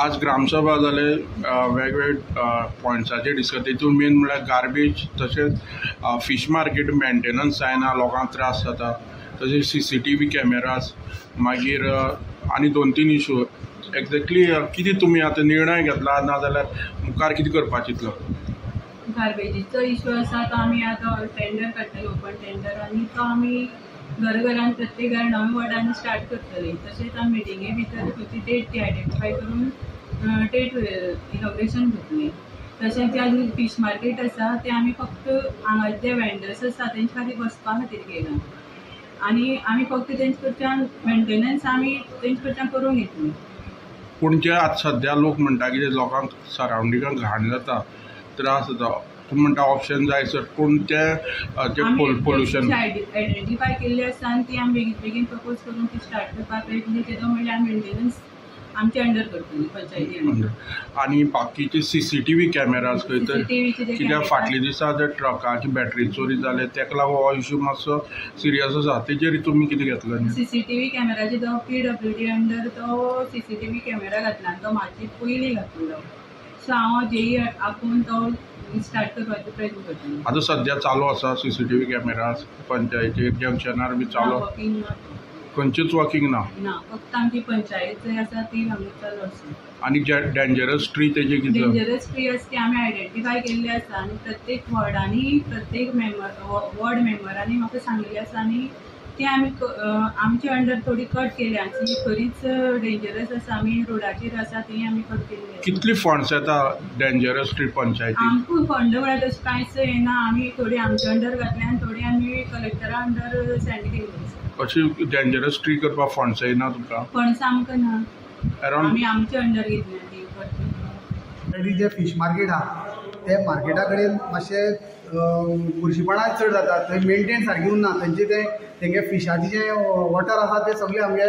आज ग्रामसभा जाले वेगवेगळे पॉयंट्साचेर डिस्कस, तितून मेन म्हळ्यार गार्बेज तशेंच फीश मार्केट मेंटेनन्स जायना, लोकांक त्रास जाता, तशेंच CCTV cameras, मागीर आनी 2-3 इशू. एक्झॅक्टली कितें तुमी आतां निर्णय घेतला, ना जाल्यार मुखार कितें करपाचें इतलो? गार्बेजीचो इशू आसा तो आमी आतां टेंडर काडटले, ओपन टेंडर, आनी तो आमी घर घरान प्रत्येक घर 9 वॉर्डांनी स्टार्ट करतले. तशेंच आमी मिटिंगे भितर खंयची डेट ती आयडेंटिफाय करून डेट इनॉग्रेशन घेतली. तशेंच जे आनी फीश मार्केट आसा ते आमी फक्त हांगा जे वेंडर्स आसा तेंचे खातीर बसपा खातीर केला आनी आमी फक्त तेंचे कडच्यान मेंटेनन्स आमी तेंचे कडच्यान करून घेतली. पूण जे आतां सद्या लोक म्हणटा की लोकांक सरावंडिंगाक घाण जाता, त्रास जाता, तूं म्हणटा ऑप्शन जाय सर, पूण ते जे पोल्युशन आयडेंटिफाय केल्ले आसा आनी ती आमी बेगीन बेगीन प्रपोज करून ती स्टार्ट करपाक प्रयत्न केलो, म्हणल्यार आमी मेंटेनन्स आमचे अंडर करतली पंचायती अंडर. आनी बाकीचे CCTV cameras खंय तर, कित्याक फाटल्या दिसा जे ट्रकाची बॅटरी चोरी जाले तेका लागून हो इशू मातसो सिरियस आसा, तेजेर तुमी कितें घेतलें? CCTV कॅमेराचे तो PWD under तो CCTV camera घातला आनी तो म्हाजी पयलीं घातलो, सो हांव जेई आपूण तो स्टार्ट करपाचो प्रयत्न करतलें. आतां सद्या चालू आसा CCTV cameras पंचायतीर जंक्शनार बी चालू? खंयचीच वर्किंग ना? ना, फक्त आमची पंचायत जंय आसा ती हांगा चालू आसा. आनी डेंजरस ट्री तेजे कितें? डेंजरस ट्री आसा ती आमी आयडेंटिफाय केल्ली आसा आनी प्रत्येक वॉर्डांनी प्रत्येक मेंबर वॉर्ड मेंबरांनी म्हाका सांगिल्लें आसा आनी ती आमी आमचे अंडर थोडी कट केल्या, जी खरीच डेंजरस आसा, आमी रोडाचेर आसा ती आमी कट केल्ली. कितली फंड्स येता डेंजरस ट्री पंचायती? आमकां फंड म्हळ्यार तशें कांयच येना, आमी थोडी आमचे अंडर घातल्या आनी थोडी आमी कलेक्टरा अंडर सेंड केल्ली आसा. अशी डेंजरस ट्री करपाक फंड्स येना तुमकां? फंड्स आमकां ना, आमी आमचे अंडर घेतल्या ती. ऑलरेडी जे फीश मार्केट आहा ते मार्केटा कडेन मातशें बुरशीपणां चड जाता, थंय मेंटेन सारकें उरना, थंयचे ते तेंगे फिशाचें जें वॉटर आसा तें सगळें आमगे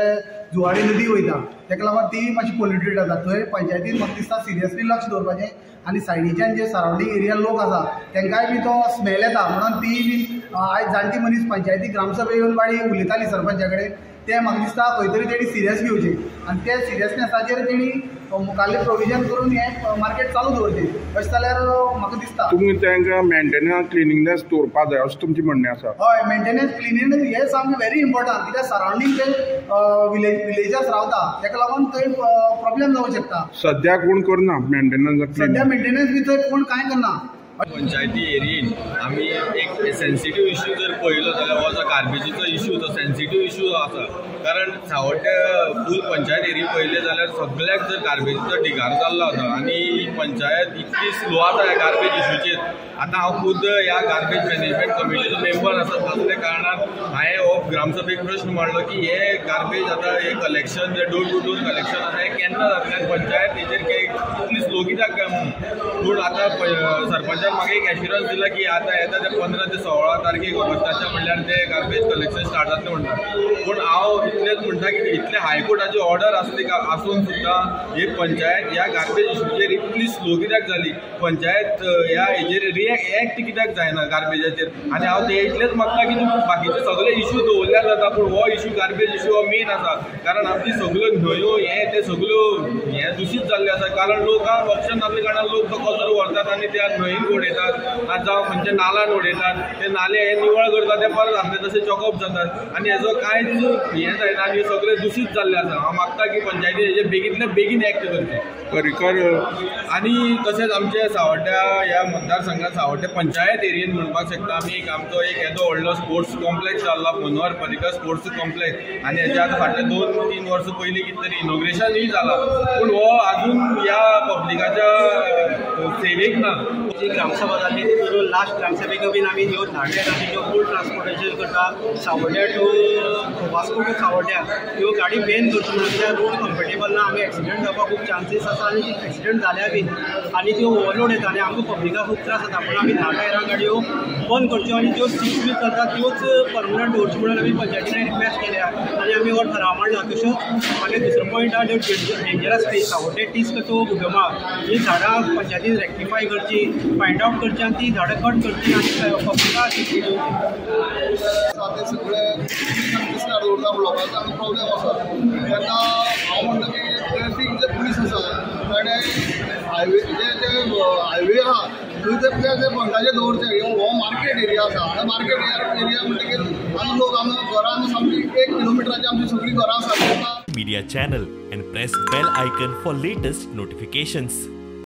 जुवारी नदी वयता, तेका लागून ती मातशी पोल्युटेड जाता. थंय पंचायतीन म्हाका दिसता सिरियसली लक्ष दवरपाचें आनी सायडीच्यान जे सरावंडींग एरिया लोक आसा तेंकांय बी तो स्मेल येता, म्हणून ती बी आयज जाणटी मनीस पंचायती ग्रामसभे येवन बाडी उलयताली सरपंचा कडेन, तें म्हाका दिसता खंय तरी तेणी सिरियस घेवचें आनी ते सिरियसनेसाचेर तेणी मुखारलें प्रोविजन करून हें मार्केट चालू दवरचें, अशें जाल्यार म्हाका दिसता. तुमी तांकां मेंटेनन्स क्लिनिंगनेस दवरपाक जाय अशें तुमचें म्हणणें आसा? हय, मेंटेनन्स क्लिनिंगनेस हें सामकें व्हेरी इम्पोर्टंट, कित्याक सरावंडींग ते विलेजर्स रावता तेका लागून थंय प्रॉब्लेम जावंक शकता. सद्या कोण करना मेंटेनन्स? सद्या मेंटेनन्स बी थंय कोण कांय करना. पंचायती एरियेन आमी एक सेन्सिटीव इशू जर पळयलो जाल्यार हो जो गार्बेजीचो इशू तो सेन्सिटीव इशू आसा, कारण सावड्ड्या फूल पंचायत एरिया पळयलें जाल्यार सगळ्याक जर गार्बेजीचो ढिगार जाल्लो आसा आनी पंचायत इतकी स्लो आसा ह्या गार्बेज इशूचेर. आतां हांव खुद ह्या गार्बेज मॅनेजमेंट कमिटीचो मेंबर आसा, आसल्या कारणान हांवें हो ग्रामसभेक प्रश्न मांडलो की हे गार्बेज आतां हे कलेक्शन जे डोर टू डोर कलेक्शन आसा हें केन्ना जातलें आनी पंचायत हेजेर इतली स्लो कित्याक काय म्हणून. पूण आतां सरपंचान म्हाका एक एश्युरन्स दिला की आतां येता ते 15 ते 16 तारखेक ऑगस्टाच्या म्हणल्यार ते गार्बेज कलेक्शन स्टार्ट जातलें म्हणटा. पूण हांव इतलेंच म्हणटा की इतले हायकोर्टाची ऑर्डर आसली आसून सुद्दां ही पंचायत ह्या गार्बेज इशूचेर इतली स्लो कित्याक जाली, पंचायत ह्या हेजेर रिएक्ट कित्याक जायना गार्बेजाचेर. आनी हांव ते इतलेंच मागता की बाकीचे सगळे इशू दवरल्यार जाता, पूण हो इशू गार्बेज इशू हो मेन आसा, कारण आमची सगळ्यो न्हंयो हे ते सगळ्यो हे दुशीत जाल्ले आसा, कारण लोकांक ऑप्शन नासले कारणान लोक तो कचरो व्हरतात आनी त्या न्हंयेन उडयतात जावं खंयच्या नाल्यान उडयतात, ते नाले हे निवळ करतात ते परत आसले तशे चॉकअप जातात आनी हेजो कांयच हें जायना आनी सगळें दुशीत जाल्लें आसा. हांव मागता की पंचायती हेजेर बेगींतल्या बेगीन एक्ट करचें. आनी तशेंच आमचे सावड्ड्या ह्या मतदारसंघात सावड्डे पंचायत एरियेन म्हणपाक शकता आमी एक आमचो एक येदो व्हडलो स्पोर्ट्स कॉम्प्लेक्स जाल्लो मनोहर पर्रीकर स्पोर्ट्स कॉम्प्लेक्स, आनी हेज्या आतां फाटले 2-3 वर्सां पयलीं कितें तरी इनॉग्रेशनूय जाला, पूण हो आजून ह्या पब्लिकाच्या सेवेक ना. जी ग्रामसभा जाली तितून लास्ट ग्रामसभेक बीन आमी ह्यो धाडल्या ज्यो फूल ट्रान्सपोर्टेशन करता सावड्ड्या टू वास्को टू सावड्ड्या ह्यो गाडी बॅन करच्यो म्हणून, कित्याक रोड कम्फर्टेबल ना, आमी एक्सिडंट जावपाक खूब चान्सीस आसा आनी एक्सिडंट जाल्या बीन आनी त्यो ओवरलोड येता आनी आमकां पब्लिकाक खूब त्रास जाता, म्हणून आमी 10 टायरां गाडयो बंद करच्यो आनी ज्यो 6 व्हील चलता त्योच परमनंट दवरच्यो म्हणून आमी पंचायतीन रिक्वेस्ट केल्या आनी आमी हो ठराव मांडला. तशेंच मागीर दुसरो पॉयंट आहा त्यो डेंजरस ट्रीज सावड्डे टीस तो भुगमा ही झाडां पंचायतीन रेक्टिफाय करची, फायंड आवट करची आनी ती झाडां कट करची आनी पब्लिकाक सेफ्टी दिवची. ते सगळे दवरता लोकांक आनी प्रॉब्लेम आसा तेन्ना हांव म्हणटा की ट्रॅफीक जे पुलीस आसा हायवे जे जे हायवे आहा थंय ते ते बंदाचे दवरचे. हो मार्केट एरिया आसा आनी मार्केट एरिया म्हणटकीर हांगा लोक हांगा घरां सामकी 1 किलोमिटराची आमची सगळीं घरां आसा. Media channel and press bell icon for latest notifications.